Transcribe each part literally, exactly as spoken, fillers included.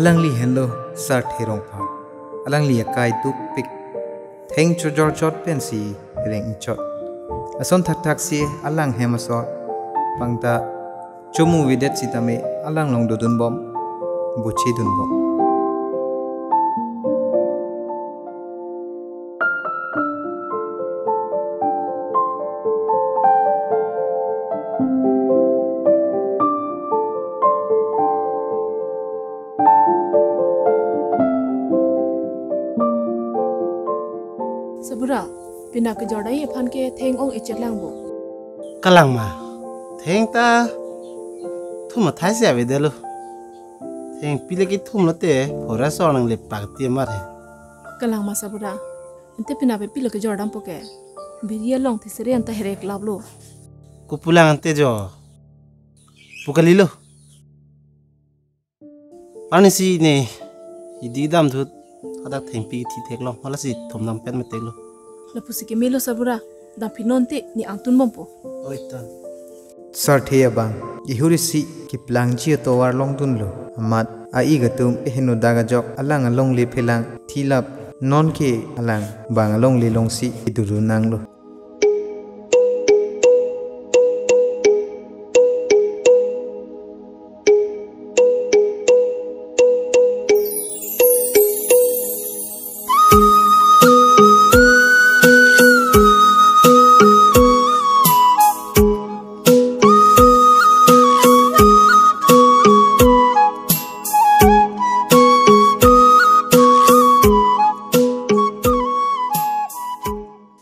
Alangli henlo Sarthe Rongphar. Alangli akai dukpik. Theng chojor chot pensi reng chot. Ason thakthak si alang hem asor. Pangta chomu avedet sitame alang along dodunbom, bochedunbom. Sabura, pini kejor dai aphan ke theng ong-echet lang bo. Kalang ma. Theng ta thum athai si avedetlo. Thengpi le kethum lote, phora so nang lepak ti amar he. Kalang ma Sabura. Ante pini pe pilo kejor dampo ke. Biri along thesere anta herek laplo. Kopulang ante jo. Pu kalilo. Arnisi ne, idi damthu, hadak thengpi kethi theklong, halasi thum dam pen meteklo. Lapusi kemelo Sabura, damphi non te ne angtun bompo. Oi ta. Sarthe abang, ihurisi keplangji atovar longdunlo, amat a-ik atum ehenodak ajok alang alongle phelang thilap, nonke alang bang alongle longsi kedodun nanglo.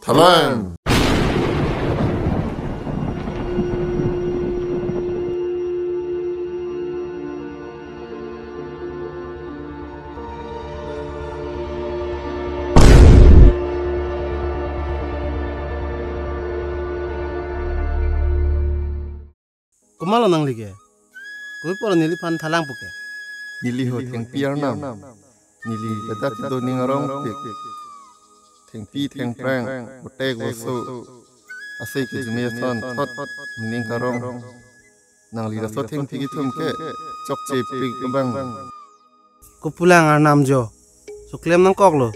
Thalang. Komatlo nangli ke? Kopi apotlo neliphan thalang po ke? Neli ho thengpi arnam. Neli ladak kedo ning arongpik. Thengpi thengphrang, botek boso. Asai ke jume ason thot nening karong. Nangli laso thengpi kethum ke chokchepik abang. Kopulang arnam jo. Choklem nangkoklo.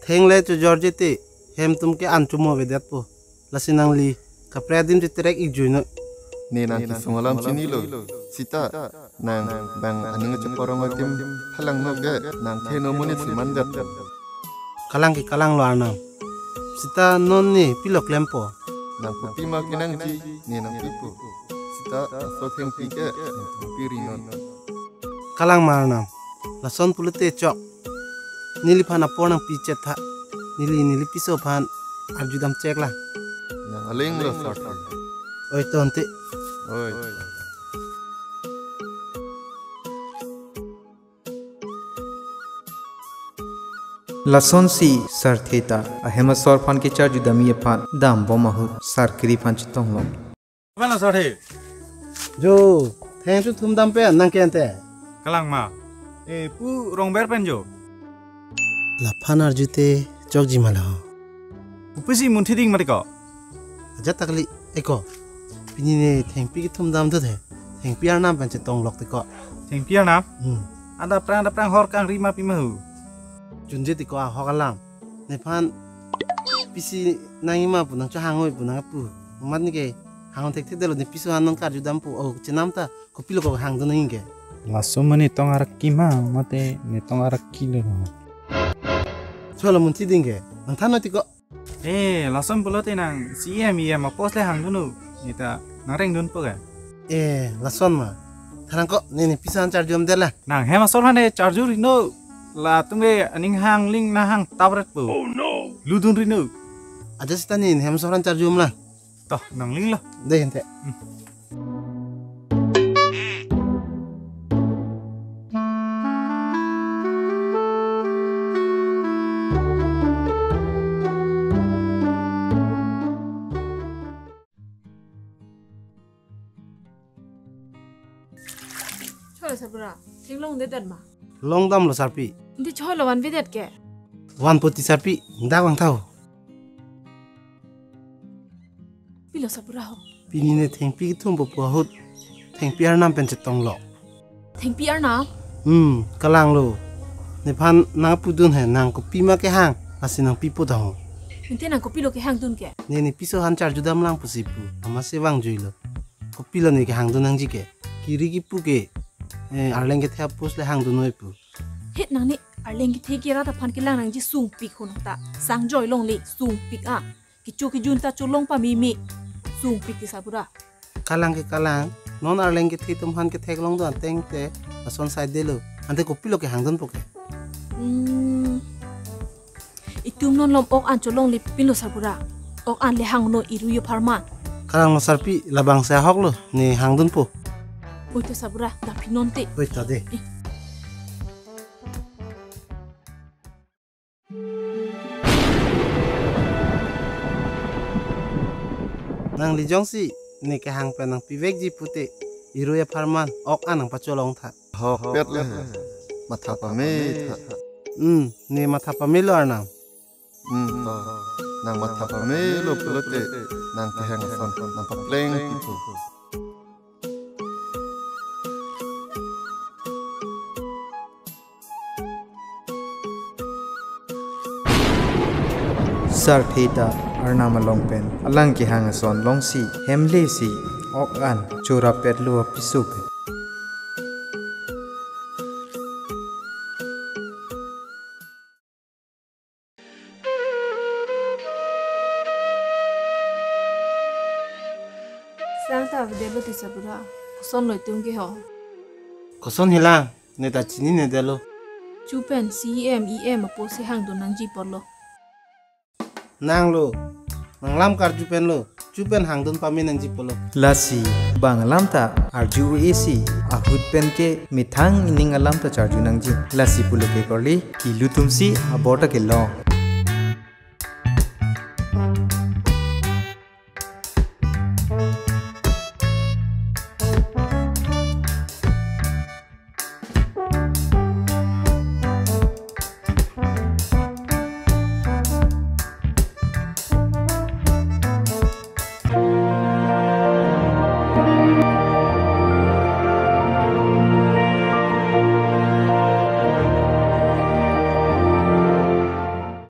Theng le chojorje te hem atum ke an chomu avedetpo. Lasi nangli kaprek adim te terek-ik juinoi. Ne nang kesung alam chinilo. Sita nang bang aning cheporong adim phalangno ke nang theno monit si mandet. Kalang ke kalanglo arnam. Sita non ne pilo klempo? Nang kopima kenangji ne nangpipo. Sita laso thengpi ke nang thengpi rinon. Kalang ma arnam. Lason pulote chok. Neliphan apor nangpichet tha. Neli neli piso aphan arjudam chek lang. Nang alinglo Sarthe. Oi to ante. Oi. Lasonsi Sarthe ta ahem asor aphan kecharjudamji aphan dambom ahut Sarkiri aphan chetonglok. Aphan lo Sarthe? Jo, theng chu thum dam pen nang ke ante. Kalang ma. E, pu Rongber pen jo. Laphan arju te chokji ma lo. Kopisi munthi ding mati ko? Ajat ta kali, eko. Pini ne thengpi kethum damthu the. Thengpi arnam pen chetonglok te ko. Thengpi arnam? Hmm. Adap prang adap prang hor kangri ma pima hu. Junje te ko ahok alam. Nephan pisi nangji ma pu nang chehangoi pu nangpu. Mat ne ke hang thekthedetlo ne piso aphan non karjudam pu. Oh, chenam ta kopilo ko hangdun nangji ke. Laso mane tong arak kima mate ne tong arak kilo. Cholo munthi ding ke. Nang than noi te ko. Eh, lason pulote nang C E M, E M a post le hangdunnon. Ne ta nang rengdunpo ke. Eh, lason ma. Tharang ko, ne ne piso aphan charjudamdet lang. Nang hem asor aphan ne charju rinon. Latum ke aning hang ling nang hang tapret po. Oh no. Ludun rinon. Ajat sita ne hem asor aphan charjudam lang. To, nang linglo. Dei ante. Hmm. Cholo Sabura, theng longdedet ma? Longdamlo Sarpi. Ante cholo vanvedet ke? Vanpo ti Sarpi, dak vangtha ho. Pilo Sabura ho? Pini ne thengpi kethum po pu ahut thengpi arnam pen chetonglok. Thengpi arnam? Hmm, kalanglo. Nephan nangpudun he, nang kopima kehang, lasi nangpipo ta ho. Ante nang kopilo kehangdun ke? Ne, ne piso han charjudamlang pusi pu, amatsi vangjuilo. Kopilo ne kehangdun nangji ke? Kiri kipu ke, eh, arleng kethe apos le hangdun noi pu. Het nang ne arleng kethe ke rat aphan kelang nangji sungpik ho nangta. Sangjoi longle sungpik a. Kecho kejun ta cholong pameme. Sungpik ti sarbura. Kalang ke kalang, non arleng kethe atum han ketheklong do ateng te, ason saidelo. Ante kopilo kehangdunpo ke? Hmm. Itum non lom ok an cholongle pinlo sarbura. Ok an le hangno irui apharman. Kalanglo sarpi, labangsi ahoklo, ne hangdunpo. Oi to sarbura, daphi non te. Oi to de. Eh. Nangli jongsi ne kehang pen nangpivekji pute, irui apharman ok an nangpacholong tha. Ahokpet le he. Matha pame tha. Hmm, ne matha pamelo arnam. Hmm, to. Nang matha pamelo pulote, nang kehang ason nangpapleng pipo. Sarthe ta arnam along pen alang kehang ason longsi hemle si ok an chorapetlo apiso pen. Sang ta avedetlo ti sarbura. Kosonlo itum ke ho? Koson helang, ne ta chininedetlo. Chu pen C E M, E M apotsi hangdun nangji apotlo. Nanglo, nang lam karju penlo, chu pen hangdun pame nangji apotlo. Lasi bang alam ta arju-e si, ahut pen ke methang ining alam ta charju nangji. Lasi pulo ke korli, kilu atumsi abor ta kelong.